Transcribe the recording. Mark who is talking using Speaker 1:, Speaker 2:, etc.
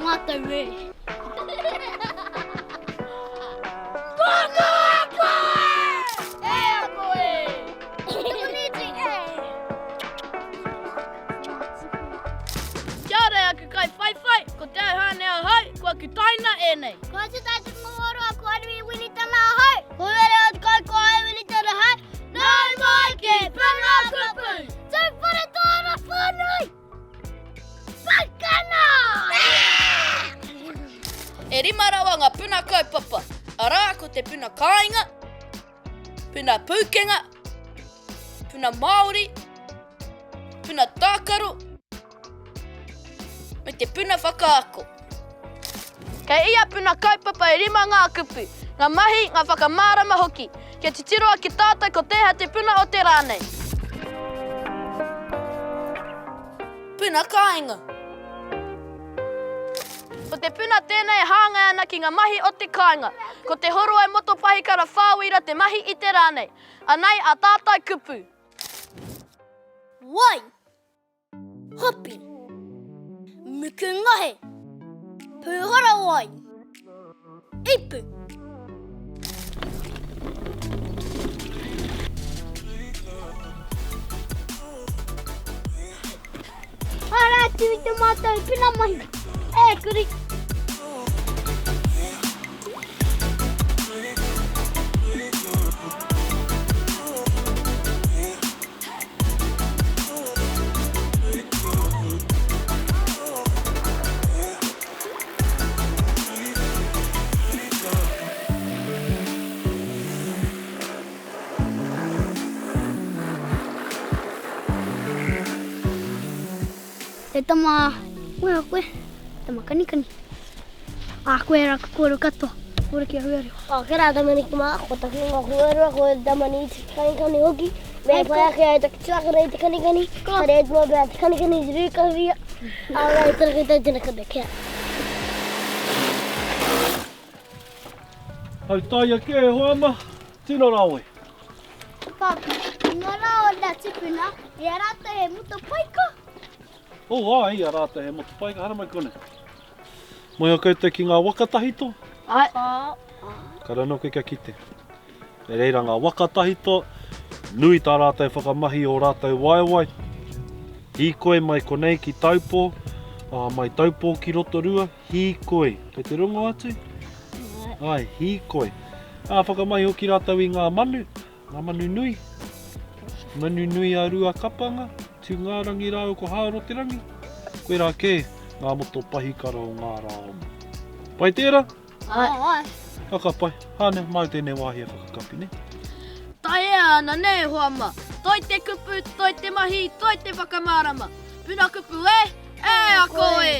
Speaker 1: mātou e.
Speaker 2: Kia ora e aku kaiwhaiwhai, ko Te Auhane ahau, ko aku taina ēnei.
Speaker 1: Ko Atu Tai Te Mangoroa, ko Arui Wiritana ahau. Ko Wera o te Kai, ko Ai Wiritana ahau.
Speaker 2: Nau mai ki Puna Kupu!
Speaker 1: Tūwharetoa whānui! Pakana!
Speaker 2: E rima rawa ngā puna kaupapa, arā ko te puna kāinga, puna pūkenga, puna Māori, puna tākaro, me te puna whakaako. Kei ia puna kaupapa e rima ngā kupu, ngā mahi, ngā whakamārama hoki, kia titiro ake tātou ko tēhea te puna o te rā nei. Puna kāinga. Ko te puna tēnei e hāngai ana ki ngā mahi o te kāinga. Ko te horoi motopahikara whāwīra te mahi i te rā nei. Anei ā tātou kupu.
Speaker 1: Wai. Hopi. Muku ngahe. Pūhorowai. Ipu. Haere atu i te mātou puna mahi. E kuri. E tama, koe koe, tama kanikani. A koe ra ka koro katoa, kore ki a huarua.
Speaker 3: A ke ra tamariki ma, ko taku ingoa ko Huarua, ko Tamani te kanikani hoki. Me pai ake ai taku tuakana i te kanikani, haere ai te mabea te kanikani i te rūkahuia. A ora i tana koutou tena kona kia.
Speaker 4: Hautaia kē e hoa ma, tino rawe.
Speaker 1: Pāpā, i ngā rā o nā tupuna, i a rātou he motopaika.
Speaker 4: Oh, āe, i a rātou he motopaika, haramai konei. Moe koutou ki ngā waka tahito?
Speaker 2: Āe.
Speaker 4: Kāre anō koe kia kite. Kei reira ngā waka tahito, nui tā rātou whakamahi i ō rātou waewae. Hīkoi mai konei ki Taupō, ā, mai Taupō ki Rotorua, hīkoi. Kei te rongo atu? Āe, hīkoi. Ā, whakamahi hoki rātou i ngā manu, ngā manu nui. Manu nui a Ruakapanga, Tūngārangi rāua ko Hāroterangi. Koirā kē ngā moto pahikara o ngā rā o mua. Pai tērā?
Speaker 1: Āe. Āe.
Speaker 4: Ka ka pai. Hāne, māu tēnei wāhi e whakakapi, nē?
Speaker 2: Taea ana, nē, e hoa mā. Toi te kupu, toi te mahi, toi te whakamārama. Puna kupu e, e ako e!